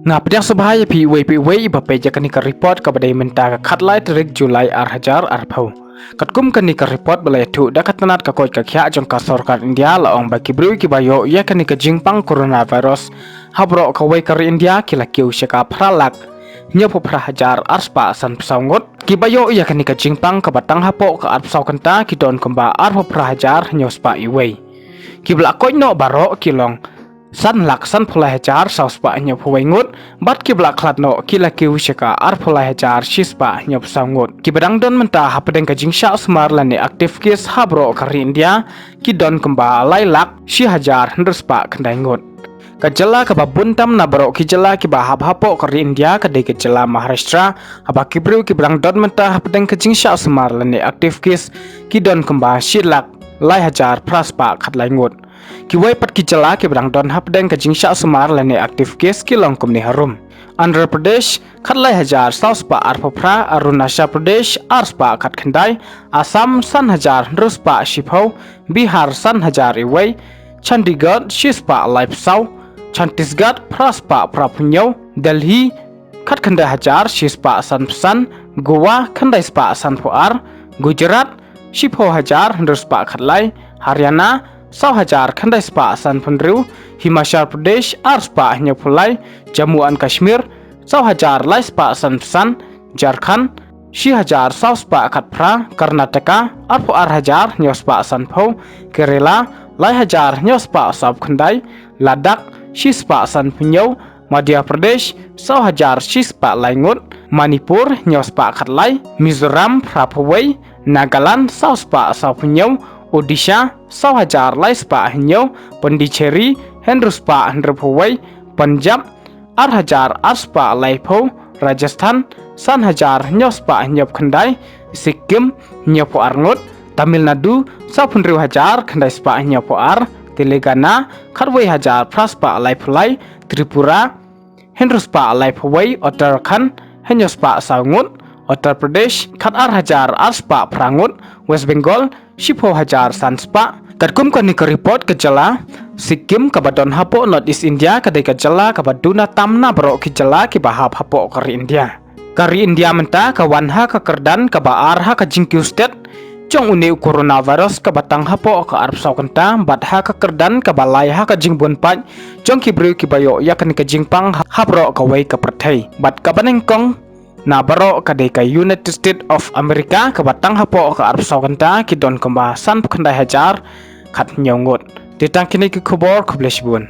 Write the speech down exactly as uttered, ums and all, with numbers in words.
Nga pdiang sngewbha ïa phi iwei pa iwei iba peit ïa kane ka report kaba dei mynta ka khatlai tarik July ar hajar arphew. Katkum kane ka report ba la ïathuh da ka tnat ka koit ka khiah jong ka sorkar India la ong ba ki briew kiba ïoh ïa kane ka jingpang coronavirus ha baroh kawei ka ri India ki la kiew sha ka phra lak hynñiewphew phra hajar arspah sanphew saw ngut. Kiba ïoh ïa kane ka jingpang kaba tang hapoh ka arphew saw kynta ki don kumba arphew phra hajar hynñiewspah iwei. Kiba la koit noh baroh ki long san lak sanphew lai hajar sawspah hynñiewphew wei ngut, bad kiba la khlad noh ki la kiew sha ka arphew lai hajar shispah hynñiewphew saw ngut. Kiba dang don mynta hapdeng ka jingshah sumar lane active case ha baroh ka ri India ki don kumba lai lak shi hajar hynriewspah khyndai ngut. Ka jylla kaba bun tam na baroh ki jylla kiba hap hapoh ka ri India ka dei ka jylla Maharashtra, haba ki briew kiba dang don mynta hapdeng ka jingshah sumar lane active case ki don kumba shi lak lai hajar phraspah khatlai ngut. Kiwei pat ki jylla kiba dang don hapdeng ka jingshah sumar lane active case ki long kumne harum: Andhra Pradesh khatlai hajar sawspah arphew phra, Arunachal Pradesh arspah khatkhyndai, Assam san hajar hynriewspah shiphew, Bihar san hajar iwei, Chandigarh shispah laiphew saw, Chhattisgarh phraspah phraphew hynñiew, Delhi khatkhyndai hajar shispah sanphew san, Goa khyndaipah sanphew ar, Gujarat shiphew hajar hynriewspah khatlai, Haryana saw hajar khyndaipah sanphew hynriew, Himachal Pradesh arspah hynñiewphew lai, Jammu and Kashmir saw hajar laispah sanphew san, Jharkhand shi hajar sawspah khatphra, Karnataka arphew ar hajar hynñiewspah sanphew, Kerala lai hajar hynñiewspah sawphew khyndai, Ladakh shispah sanphew hynñiew, Madhya Pradesh saw hajar shispah lai ngut, Manipur hynñiewspah khatlai, Mizoram phraphew wei, Nagaland sawspah sawphew hynñiew, Odisha saw hajar laispah hynñiew, Pondicherry hynriewspah hynriewphew wei, Punjab ar hajar arspah laiphew, Rajasthan san hajar hynñiewspah hynñiewphew khyndai, Sikkim hynñiewphew ar ngut, Tamil Nadu sawphew hynriew hajar khyndaispah hynñiewphew ar, Telangana khatwei hajar phraspah laiphew lai, Tripura hynriewspah laiphew wei, Uttarakhand hynñiewspah saw ngut, Uttar Pradesh khatar hajar arspah phra ngut, West Bengal shiphew hajar sanspah. Katkum kane ka report, ka jylla Sikkim kaba don hapoh North East India ka dei ka jylla kaba duna tam na baroh ki jylla kiba hap hapoh ka ri India. Ka ri India mynta ka wan ha ka kyrdan kaba ar ha ka jingkiew stet jong une u coronavirus kaba tang hapoh ka arphew saw kynta, bad ha ka kyrdan kaba lai ha ka jingbun paid jong ki briew kiba ïoh ïa kane ka jingpang ha baroh kawei ka pyrthei. Bad kaba nyngkong na baroh ka dei ka United States of America kaba tang hapoh ka arphew saw kynta ki don kumba sanphew khyndai hajar khathynñiew ngut. Te tang kine ki khubor, khublei shibun.